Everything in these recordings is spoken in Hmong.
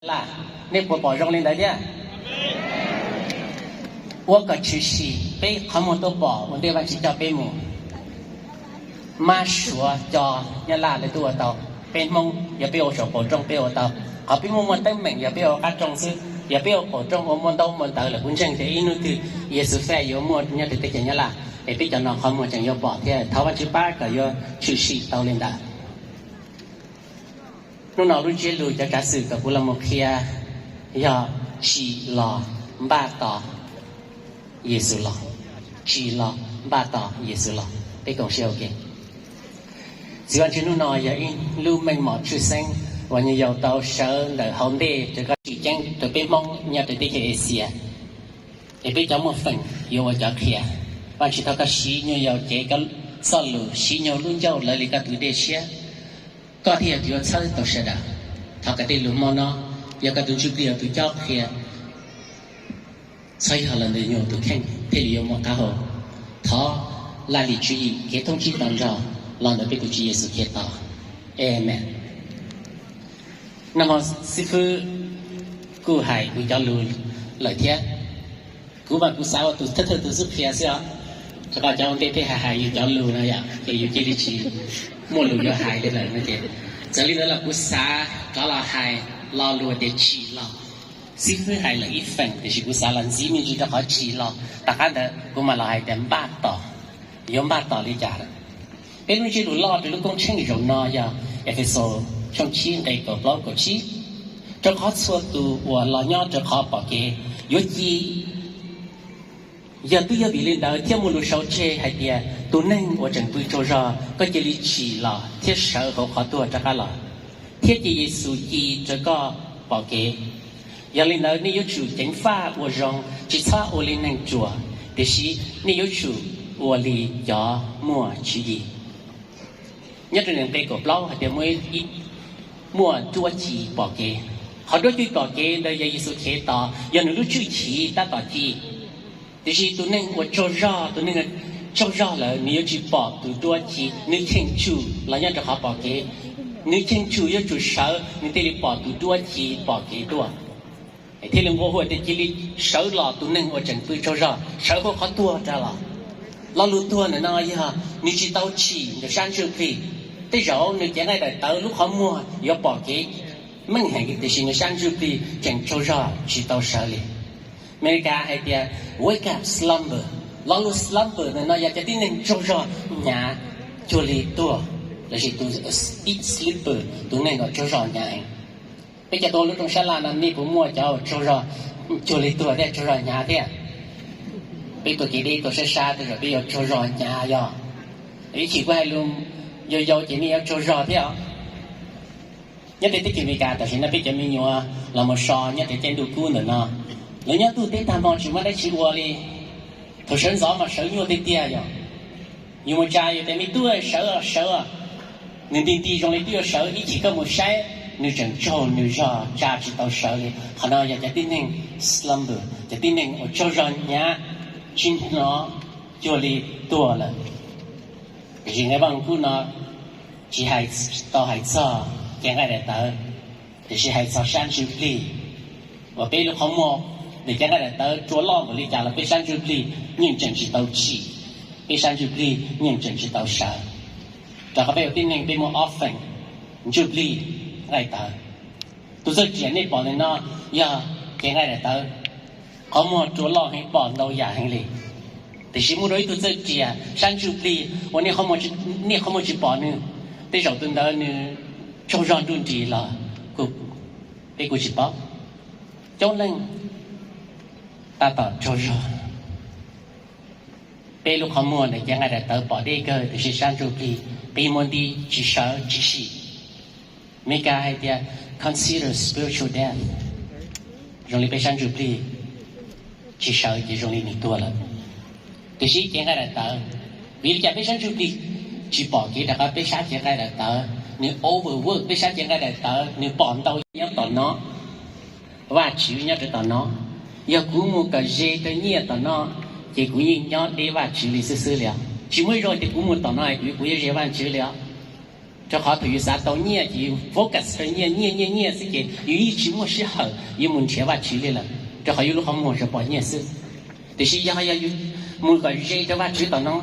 Laj, nej puas pom zoo li ntawd thiab? Ua kom tshwm sim peb qhov muag tuaj pom ua ntej Vajtswv coj peb mus. Mab Suav, Co, Nyab Laj lawv twb ua tau. Peb Hmoob yog peb ua saum qaum rooj peb ua tau. Qhov peb muaj muaj teeb meem yog peb ua qab rooj xwb. Yog peb ua qaum rooj ua muaj ntaub muaj ntawv lawm kuv ntseeg tias ib hnub twg Yexus faj yuav muaj nyob rau teb chaws Nyab Laj es peb cov no qhov muag tseem yuav pom thiab. Thov Vajtswv pab kom yuav tshwm sim tau li ntawd. Hnub no lub ntsiab lus cov tsav xwm kom kuv los mus qhia yog tsim los npaj tos Yexus los. Tsim los npaj tos Yexus los. Peb koom siab ua ke. Txiv Vajtswv, hnub no yog ib lub meej mom tshwj xeeb uas nyuam yaus tau sawv ntawm hauv ntej rau koj tsim ceeb rau peb Hmoob nyob rau teb chaws Axias, es peb cov muaj feem yuav ua cov qhia. Vajtswv, thov koj siv nyuam yaus cev koj txoj lus, siv nyuam lub ncauj lawv li koj tus dej siab, koj thiaj yuav txhawb tau sawv daws. Thov kom tej lus hmo no yog koj tus Ntsuj Plig yog tus cob qhia, txhob yog los ntawm nyuam tus kheej thiaj li yuav muaj qab hau. Thov laj lim tswv yim kev thoob tsib tag nrho los ntawm peb tus Tswv Yexus Khetos. Amees. Nag hmo xib fwb kuj hais kuv cov lus lawm thiab. Kuv mas kuv xav ua tus thawj thawj tus xub qhia xwb os. Rau qhov cov ua ntej tej hais hais yus cov lus no yom, ces yus cia li tsis muaj lus yuav hais li lawm no ces, txawm li ntawd los kuv xav rov los hais lo lus tias tsim los. Xib fwb hais lawm ib feem tiam sis kuv xav los ntxiv me ntsis rau qhov tsim los, tom qab ntawd kuv mam los hais tias npaj tos. Yuav npaj tos li cas? Peb lub ntsiab lus loj rau lub koob tsheej zaum no yog Efexus tshooj tsib nqe kaum plaub kaum tsib. Rau qhov txhua tus uas los nyob rau qhov pom kev yuav ci. Yog twb yog vim li ntawd thiaj muaj lus sau tseg hais tias, tus neeg uas tseem pw tsaug zog, koj cia li tsim los thiab sawv hauv qhov tuag rov qab los, thiab cia Yexus ci rau koj pom kev. Yog li ntawd nej yuav tsum ceev faj ua zoo, tsis txhob ua li neeg ruam, tiam sis nej yuav tsum ua li cov muaj tswv yim. Nyob rau nqe kaum plaub hais tias muaj, muaj duab ci pom kev. Qhov duab ci pom kev ntawd yog Yexus Khetos, yog nws lub tshwj chim tab tom ci. Tiam sis tus neeg uas tsaug zog, tus neeg tsaug zog lawm nws yuav tsis pom tus duab ci, nws cheem tsum los nyob rau qhov pom kev. Nws cheem tsum yuav tsum sawv nws thiaj li pom tus duab ci pom kev tuaj. Thiaj li nqua hu tias cia li sawv los tus neeg uas tseem pw tsaug zog, sawv hauv qhov tuag rov los. Lo lus tuag ntawm no yog nws tsis tau tsim ntawm sab ntsuj plig. Tej zaum nws cev nqaij daim tawv lub qhov muag yuav pom kev meej heev tiam sis nws sab ntsuj plig tseem tsaug zog tsis tau sawv li. Amelikas hais tias wake up slumber. Lo lus slumber ntawm no yog cov tib neeg tsaug zog hnyav cuag li tuag, lossis tus deep sleeper, tus neeg uas tsaug zog hnyav heev. Peb cov tuaj lub rooj sab laj no nej puas muaj cov tsaug zog cuag li tuag thiab tsaug zog hnyav thiab? Peb tuaj kev deb tuaj sab sab tej zaum peb yuav tsaug zog hnyav yog. Ib chim kuv hais lus yau yau ces nej yuav tsaug zog thiab os. Nyob rau teb chaws Amelikas tam sim no peb cov me nyuam los mus so nyob rau caij ntuj kub ntawm no, lawv nyob ntuj teb tag hmo tsis muaj dab tsi ua li. Thaum sawv ntxov mas sawv nyuaj tiag tiag yog. Yus mus tsa yus tias me tub sawv sawv, nws nti nti zoo li twb yuav sawv, ib chim koj mus saib nws tseem tsaug nws zog tsa tsis tau sawv li. Qhov no yog cov tib neeg slumber, cov tib neeg uas tsaug zog hnyav tsis hnov cuag li tuag lawm. Tiam sis nqe Vaj Lug Kub no tsis hais, tau hais txog cev nqaij daim tawv, tiam sis hais txog sab ntsuj plig uas peb lub qhov muag, nws cev nqaij daim tawv rua loj npaum li cas los peb sab ntsuj plig yeej tseem tsis tau tsim, peb sab ntsuj plig yeej tseem tsis tau sawv. Rau qhov peb ua tib neeg peb muaj ob feem, ntsuj plig, nqaij tawv. Tus txawj riam nej pom ntawm no yog cev nqaij daim tawv, qhov muag rua loj heev pom ntau yam heev li. Tiam sis muaj dua ib tug txawj riam sab ntsuj plig uas nej qhov muag tsis pom nws, tej zaum tus ntawd nws tsaug zog nruj nris los kuj, peb kuj tsis paub. Coob leej tab tom tsaug zog. Peb lub qhov muag ntawm cev nqaij daim tawv pom deb kawg tiam sis sab ntsuj plig qi muag nti tsis sawv tsis sim. Meskas hais tias consider spiritual death, zoo li peb sab ntsuj plig tsis sawv ces zoo li nws tuag lawm. Tiam sis cev nqaij daim tawv, vim li cas peb sab ntsuj plig tsis pom kev rau qhov peb sab cev nqaij daim tawv nws overwork, peb sab cev nqaij daim tawv nws pom ntau nyob tom no. Vajtswv nyob rau tom no. Yog kuv mus kom ze rau nyiaj tom no, ces kuv yeej nyob deb Vajtswv li xwb xwb li os. Tsis muaj ib zaug tias kuv mus tom no es kuv yuav ze Vajtswv li os. Rau qhov thaum yus xav tau nyiaj ces yus focus rau nyiaj nyiaj nyiaj nyiaj xwb ces yus yeej tsis muaj sij hawm yuav mus nrhiav Vajtswv li lawm, rau qhov yus lub qhov muag tsuas pom nyiaj xwb. Tiam sis yog yog yus mus kom ze rau Vajtswv tom no,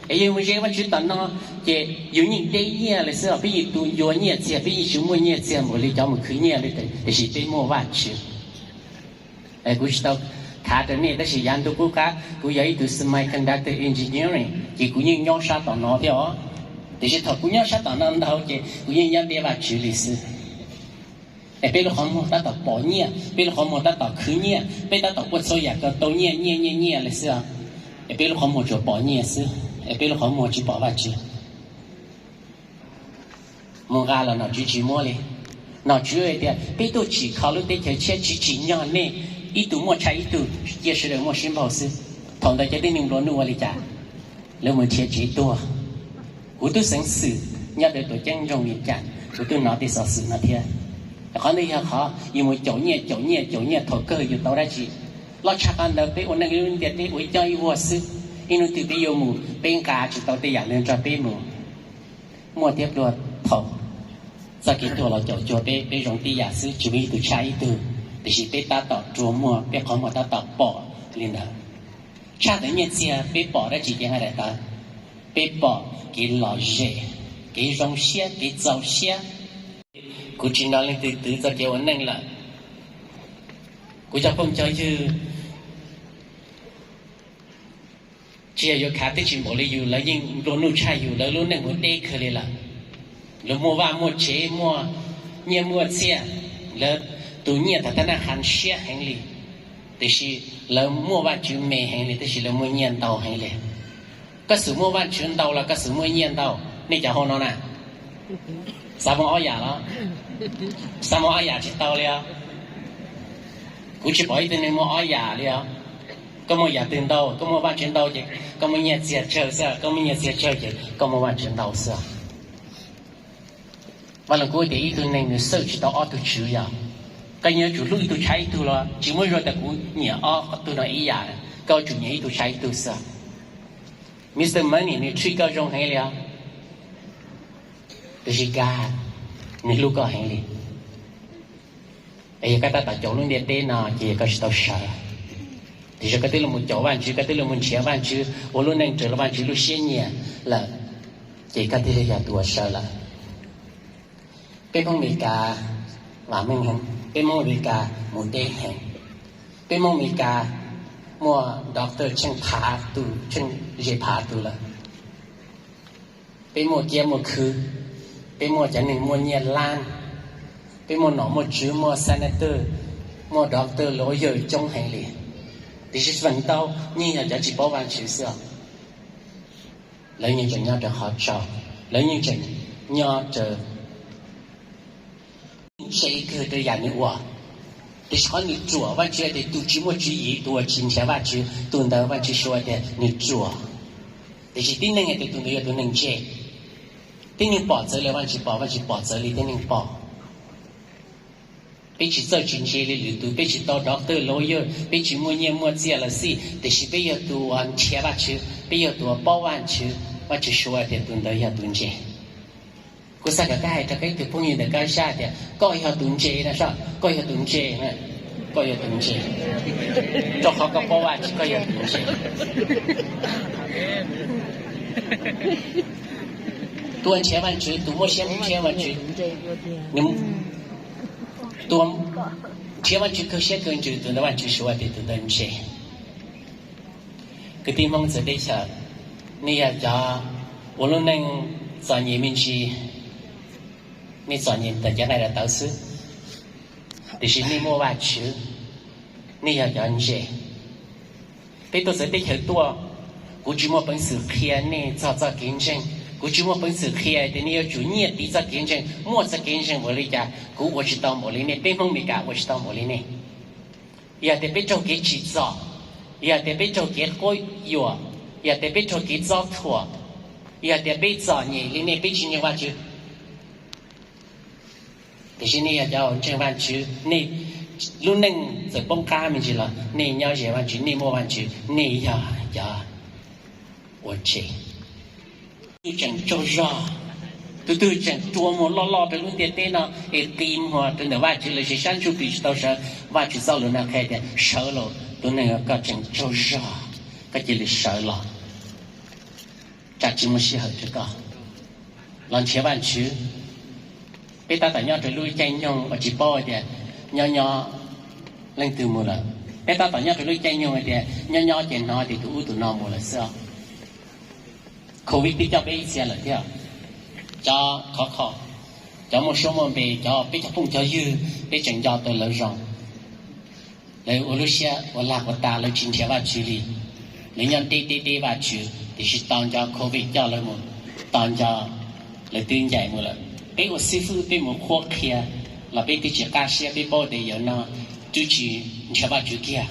es yog mus ze Vajtswv tom no, ces yus yeej deb nyiaj li xwb os. Peb yeej tu ncua nyiaj txiag, peb yeej tsis muaj nyiaj txiag npaum li cov mus khwv nyiaj li, tiam sis peb muaj Vajtswv. Kuv tsis tau khav rau nej, tab sis yav ntuj qub qab kuv yog ib tug semiconductor engineering ces kuv yeej nyob sab tom no thiab os. Tiam sis thaum kuv nyob sab tom no ntau ces kuv yeej nyob deb Vajtswv li xwb. Es peb lub qhov muag tab tom pom nyiaj, peb lub qhov muag tab tom khwv nyiaj, peb tab tom ua txhua yam kom tau nyiaj nyiaj nyiaj nyiaj li xwb os. Es peb lub qhov muag tsuas pom nyiaj xwb, es peb lub qhov muag tsis pom Vajtswv. Mus nqa los nom tswv tsis muab li. Nom tswv hais tias peb tuaj tsim kho lub teb chaws tshiab, tsis tsim nyog nej, ib tug muaj tshaj ib tug, cia sawv daws muaj sib npaug xwb. Thaum ntawd cov tib neeg nplua nuj ua li cas? Lawv mus nrhiav tsev tuag. Kuv tub xeev xwm nyob rau tuam ceeb nroog Vias Cas, kuv twb hnov tej xov xwm no thiab. Qhov ntawd yog qhov yus mus caum nyiaj caum nyiaj caum nyiaj thaum kawg yus tau dab tsi? Loj tshaj qhov ntawd peb ua neej lub ntiaj teb ua ib cov ib vuag xwb, ib hnub twg peb yuav mus peb nqa tsis tau tej yam ntawd nrog peb mus. Muaj thiab pluag thaum txoj kev tuag los caum cuag peb, peb zoo tib yam xwb, tsis muaj ib tug tshaj ib tug, tiam sis peb tab tom rua muag, peb qhov muag tab tom pom li ntawd. Tshaj tawm nyiaj txiag peb pom dab tsi ces nqaij daim tawv? Peb pom kev lom zem, kev zoo siab, kev txaus siab. Kuv tsis nrog leej twg twv txoj kev ua neej lawm. Kuv cov phooj cov ywg tsis yog yuav khav twb tsis npaum li yus, lawv yeej nplua nuj tshaj yus, lawv lub neej mus deb kawg li lawm. Lawv muaj vaj muaj tsev, muaj nyiaj muaj txiag, lawv tus nyiaj tag tab naj qha siab heev li, tiam sis lawv muaj Vajtswv me heev li, tab sis lawv muaj nyiaj ntau heev li. Koj xum muaj Vajtswv ntau los koj xum muaj nyiaj ntau? Nej cov hauv no na, xav muaj ob yam los? Xav muaj ob yam tsis tau li os. Kuv tsis pom ib tug neeg muaj ob yam li os. Koj muaj yam twg ntau? Koj muaj Vajtswv ntau ces koj muaj nyiaj txiag tsawg xwb, koj muaj nyiaj txiag tsawg ces koj muaj Vajtswv ntau xwb. Vaj Lug Kub tias ib tug neeg nws xwj tsis tau ob tug tswv yog. Koj yuav tsum hlub ib tug tshaib ib tug los tsis muaj zoo tias kuv nyiam ob tug no ib yam, koj yuav tsum nyiam ib tug tshaib ib tug xwb. Mister Money nws treat koj zoo heev li os, tiam sis kag nws hlub koj heev li. Es yog koj tab tom caum lub ntiaj teb no ces yog koj tsis tau sawv. Tiam sis koj twb los mus caum Vajtswv, koj twb los mus nrhiav Vajtswv, ua lub neej raws li Vajtswv lub siab nyiam lawm, ces koj thiaj li yog tus uas sawv lawm. Peb Hmoob Amelikas vam meej heev, peb Hmoob Amelikas mus deb heev. Peb Hmoob Amelikas muaj doctor tsheej phav tus, tsheej ze phav tus lawm. Peb muaj kiab muaj khw, peb muaj cov neeg muaj nyiaj lab, peb muaj nom muaj tswv, muaj senator, muaj doctor, lawyer coob heev li. Tiam sis feem ntau yeej yog cov tsis paub Vajtswv xwb os. Lawv yeej tseem nyob raws qhov tsaus, lawv yeej tseem nyob raws, yeej ntse kawg rau yam nws ua. Tiam sis qhov nws ruam, Vajtswv tias tus tsis muaj tswv yim, tus uas tsis nrhiav Vajtswv, tus ntawd Vajtswv suav tias nws ruam. Tiam sis tib neeg hais tias tus ntawd yog tus neeg ntse. Tib neeg pom txawv li Vajtswv pom, Vajtswv pom txawv li tib neeg pom. Peb tsis txawj tsis ntse li lwm tus, peb tsis tau doctor lawyer, peb tsis muaj nyiaj muaj txiag los xij, tiam sis peb yog tus uas nrhiav Vajtswv, peb yog tus uas paub Vajtswv, Vajtswv suav tias tus ntawd yog tus ntse. Kuv xav kom koj hais rau koj ib tug phooj ywg ntawm koj sab tias koj yog tus ntse no soj, koj yog tus ntse, koj yog tus ntse, rau qhov koj paub Vajtswv koj yog tus ntse. Tus uas nrhiav Vajtswv, tus muaj siab nrhiav Vajtswv, tus nrhiav Vajtswv kawg siab kawg ntsws, tus ntawd Vajtswv suav tias tus ntawd ntse. Kwv tij Hmoob txawv teb chaws, nej yog cov ua lub neej txom nyem me ntsis, nej txom nyem ntawm cov nqaij daim tawv xwb, tiam sis nej muaj Vajtswv, nej yog cov ntse. Peb tuaj txawv teb chaws tuaj, kuv tsis muaj peev xwm qhia nej txog txoj kev ntseeg, kuv tsis muaj peev xwm qhia tias nej yuav tsum nyiaj tiv txoj kev ntseeg, muaj txoj kev ntseeg npaum li cas, kuv ua tsis tau npaum li nej, peb Hmoob Amelikas ua tsis tau npaum li nej. Yog tias peb raug kev tsim txom, yog tias peb raug kev quab yuam, yog tias peb raug kev txob thuam, yog tias peb txom nyem li nej, peb tsis ntseeg Vajtswv. Tiam sis nej yog cov ntseeg Vajtswv, nej lub neej txawm poob qab me ntsis los nej nyob ze Vajtswv, nej muaj Vajtswv, nej yog cov ua ntse. Yeej tseem tsaug zog, Tus twg tseem rua muag loj loj rau lub ntiaj teb no es qi muag rau ntawm Vajtswv lawm, sab ntsuj plig tsis tau sawv, Vajtswv txoj lus no qhia tias, sawv los tus neeg, koj tseem tsaug zog, koj cia li sawv los, tsam tsis muaj sij hawm rau koj. Los nrhiav Vajtswv. Peb tab tom nyob rau lub caij nyoog uas tsis paub tias nyob nyob leej twg mus lawm. Peb tab tom nyob rau lub caij nyoog hais tias nyob nyob ces hnov tias tus ub tus no mus lawm xwb. Covid twb coj peb ib txhia lawm thiab. Cov khov kho, cov muaj suab muaj npe, cov peb cov phooj cov ywg, peb tseem nco tau lawv zoo. Lawv ua lub siab ua lag ua tas, lawv tsis nrhiav Vajtswv li. Lawv nyob deb deb deb Vajtswv, tiam sis tos nco Covid coj lawv mus, tos nco lawv twb ncaim mus lawm. Peb ua xib fwb peb mus qhuab qhia los peb twb tsis qab siab, peb paub tias yawm no twb tsis nrhiav Vajtswv kiag.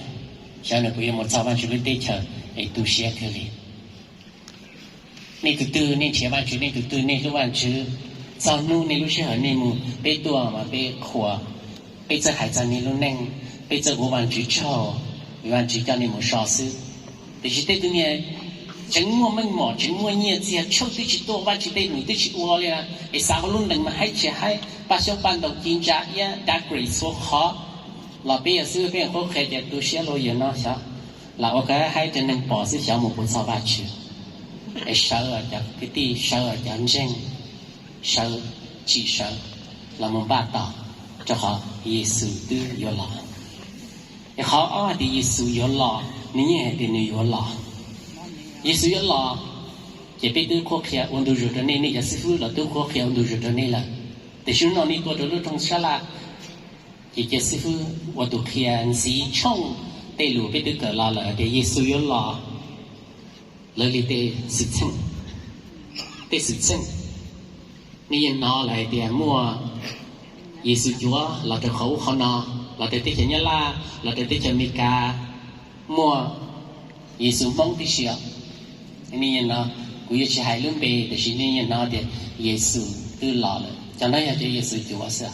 Xyov nws puas yuav mus txog Vajtswv lub teb chaws es tu siab kawg li. Nej tus twg nej nrhiav Vajtswv, nej tus twg nej hlub Vajtswv, txog hnub nej lub sij hawm nej mus, peb tuaj mas peb qhuas, peb txawj hais txog nej lub neej, peb txawj ua Vajtswv tsaug, vim Vajtswv coj nej mus so xwb. Tiam sis tej tug niag tseem muaj meej mom, tseem muaj nyiaj txiag, tshawj twb tsis tuaj, Vajtswv tej num twb tsis ua li, es xav hauv lub ntees mas haib tsis haib, paj xyoob paj ntaug ci ntsa iab dab kris txhua qhov, los peb yog xib fwb peb qhuab qhia ces tu siab luag yawm no xyov, lam ua kom haib rau neeg pom xwb, xyov mus puas txog Vajtswv. Es sawv cov kwv tij, sawv cov ntseeg, sawv, tsim sawv los mus npaj tos, rau qhov Yexus twb yuav los. Es qhov ob hais tias Yexus yuav los, nws yeej hais tias nws yuav los. Yexus yuav los, ces peb twb qhuab qhia ua ntu zus rau nej, nej cov xib fwb los twb qhuab qhia ua ntu zus rau nej lawm. Tiam sis hnub no nej tuaj rau lub rooj sab laj, ces cia xib fwb ua tus qhia ntxiv tshooj tej lus peb twb kawm los lawm tias Yexus yuav los. Lawv li tej xwm txheej, tej xwm txheej, nej yeej hnov lawm hais tias muaj Yexus cuav los rau qhov ub qhov no, los rau teb chaws Nyab Laj, los rau teb chaws Amelikas, muaj Yexus Hmoob tib si os. Nej yeej hnov, kuv yuav tsis hais lub npe tiam sis nej yeej hnov tias Yexus twb los lawm. Cov no yog cov Yexus cuav xwb.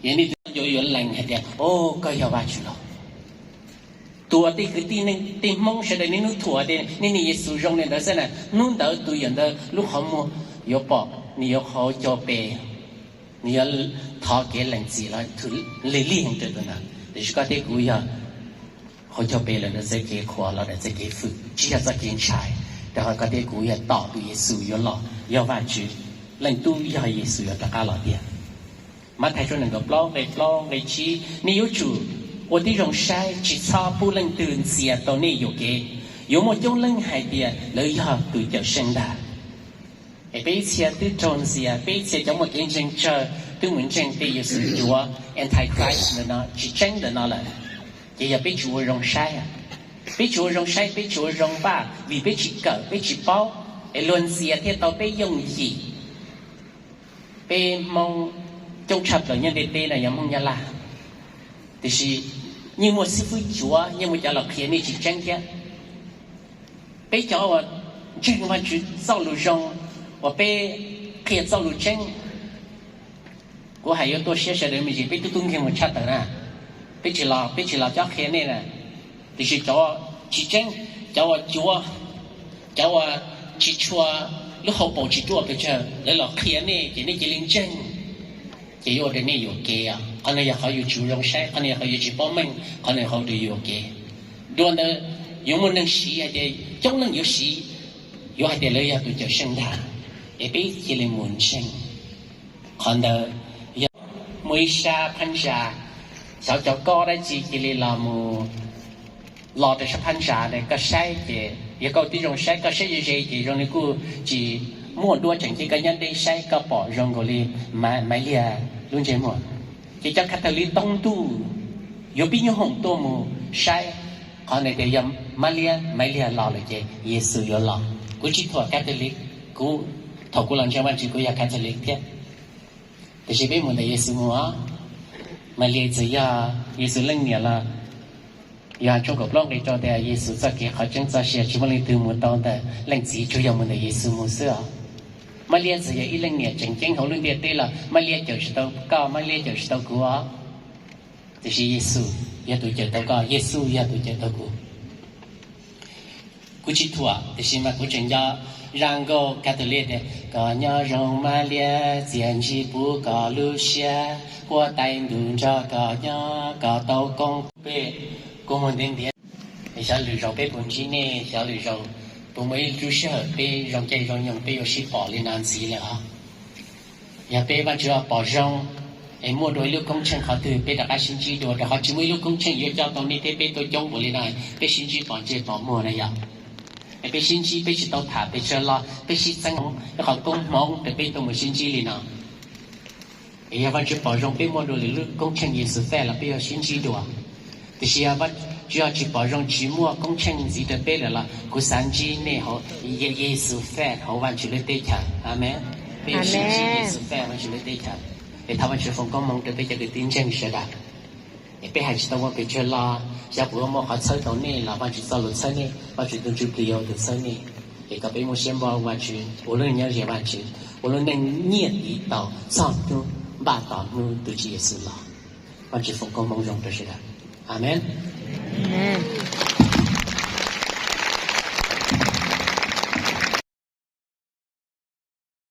Yog nej twb yuav yuav lees hais tias, o, koj yog Vajtswv los. Tus uas tej kwv tij neej tej Hmoob sawv daws niaj hnub thuam tias nej niag Yexus zoo li ntawd xwb na, hnub ntawd tus yawm ntawd lub qhov muag yuav pom, nws yuav qhauv caug pes, nws yuav thov kev lees txim los lig lig heev rau tus ntawd. Tiam sis koj thiab kuv yog qhauv caug pes los ntawm txoj kev qhuas, los ntawm txoj kev fwm, tsis yog txoj kev ntshai, rau qhov koj thiab kuv yog tos tus Yexus yuav los, yog Vajtswv Leej Tub, yog Yexus yuav rov qab los tiag. Mathais tshooj nees nkaum plaub nqe plaub nqe tsib, nej yuav tsum ua tib zoo saib, tsis txhob pub leej twg ntxias tau nej yuam kev. Yuav muaj coob leej hais tias lawv yog tus cawm seej ntag. Es peb ib txhia twb raug ntxias, peb ib txhia cov muaj kev ntseeg tsawg twb mus ntseeg tej Yexus cuav, Antichrist ntawm no, tsis tseeb ntawm no lawm. Ces yog peb tsis ua zoo saib, peb tsis ua zoo saib, peb tsis ua zoo npaj vim peb tsis kawm, peb tsis paub, es luag ntxias thiaj tau peb yooj yim. Peb Hmoob coob tshaj plaws nyob ntiaj teb no yog Hmoob Nyab Laj, tiam sis yeej muaj xib fwb cuav, yeej muaj cov los qhia nej tsis tseeb thiab. Peb cov uas ntseeg Vajtswv txoj lus zoo, uas peb qhia txoj lus tseeb, kuv hais yuav tuaj siab sawv daws me ntsis, peb tub tub nkeeg mus tshaj tawm na, peb tsis los, peb tsis los cob qhia nej na. Tiam sis cov tsis tseeb, cov uas cuav, cov uas tsis tshua, lub hauv paus tsis ruaj pes tsawg, lawv los qhia nej ces nej cia li ntseeg, ces yuav ua rau nej yuam kev os. Qhov no yog qhov yus tsis ua zoo saib, qhov no yog qhov yus tsis paub meej, qhov no yog qhov ua rau yus yuam kev. Dua ntawd yuav muaj neeg siv hais tias, coob leej yuav siv, yuav hais tias lawv yog tus cawm seej ntag, es peb cia li mus ntseeg. Qhov ntawd yog muaj ib sab phab ntsa, xyov cov kob dab tsi cia li los mus los rau sab phab ntsa, koj saib ces yog koj tib zoo saib, koj saib ze ze ces zoo li kuj tsis muaj duab tseem ceeb, koj nyob deb saib koj pom zoo nkaus li Maiv Liag lub ntsej muag. Ces cov Catholic toob ntuj yuav pib nyuj hoom tuaj mus saib, qhov no tias yog Maiv Liag, Maiv Liag los lawm ces Yexus yuav los. Kuv tsis thuam Catholic, kuv, thaum kuv los ntseeg Vajtswv kuv yog Catholic thiab. Tiam sis peb mus ntawm Yexus mus os. Maiv Liag txawm yog Yexus leej niam los, Yohanes tshooj kaum plaub nqe rau tias Yexus txoj kev, qhov tseeb, txoj sia, tsis muaj leej twg mus tau ntawm Leej Txiv, tsuas yog mus ntawm Yexus mus xwb os. Maiv Liag txawm yog ib leej niam tseem ceeb hauv lub ntiaj teb los Maiv Liag cawm tsis tau koj, Maiv Liag cawm tsis tau kuv os. Tiam sis Yexus yog tus cawm tau koj, Yexus yog tus cawm tau kuv. Kuv tsis thuam, tiam sis mas kuv tseem nco Zaj nkauj Catholic tias, koj nyob zoo Mab Liab, txiaj ntsig puv koj lub siab, huab tais ntuj nrog koj nyob, koj tau koob peb kua muag ntiav ntiav. Xyov lwm zaus peb puas ntsib nej, xyov lwm zaus puas muaj ib lub sij hawm peb zoo caij zoo nyoog peb yuav sib pom li no ntxiv lawm os. Yog peb Vajtswv pom zoo es muaj dua ib lub koob tsheej qhov twg peb rov qab sib ntsib dua, rau qhov tsis muaj ib lub koob tsheej yuav coj tau nej thiab peb tuaj coob npaum li no, peb sib ntsib pom ntsej pom muag na yog. Es peb sib ntsib peb tsis tau tham pes tsawg los peb sib txeeb ib qhov koob hmoov rau peb tuaj mus sib ntsib li no. Es yog Vajtswv pom zoo peb muaj dua lwm lub koob tsheej Yexus faj los peb yuav sib ntsib dua. Tiam sis yog Vajtswv tsis pom zoo tsis muaj koob tsheej ntxiv rau peb lawm los kuv xav ntsib nej hauv Yexus faj hauv Vajtswv lub teb chaws. Amees. Peb yuav sib ntsib Yexus faj Vajtswv lub teb chaws. Es thov Vajtswv foom koob hmoov rau peb cov kwv tij ntseeg sawv daws. Es peb hais tsis tau muaj pes tsawg los xyov puas muaj qhov txhawb tau nej los Vajtswv txoj lus txhawb nej, Vajtswv tus Ntsuj Plig yog tus txhawb nej. Es kom peb muaj siab npaj Vajtswv ua lub neej nyob ze Vajtswv, ua lub neej nyiaj tiv taus txog hnub npaj tos hnub tus Tswv Yexus los. Vajtswv foom koob hmoov zoo rau sawv daws. Amees.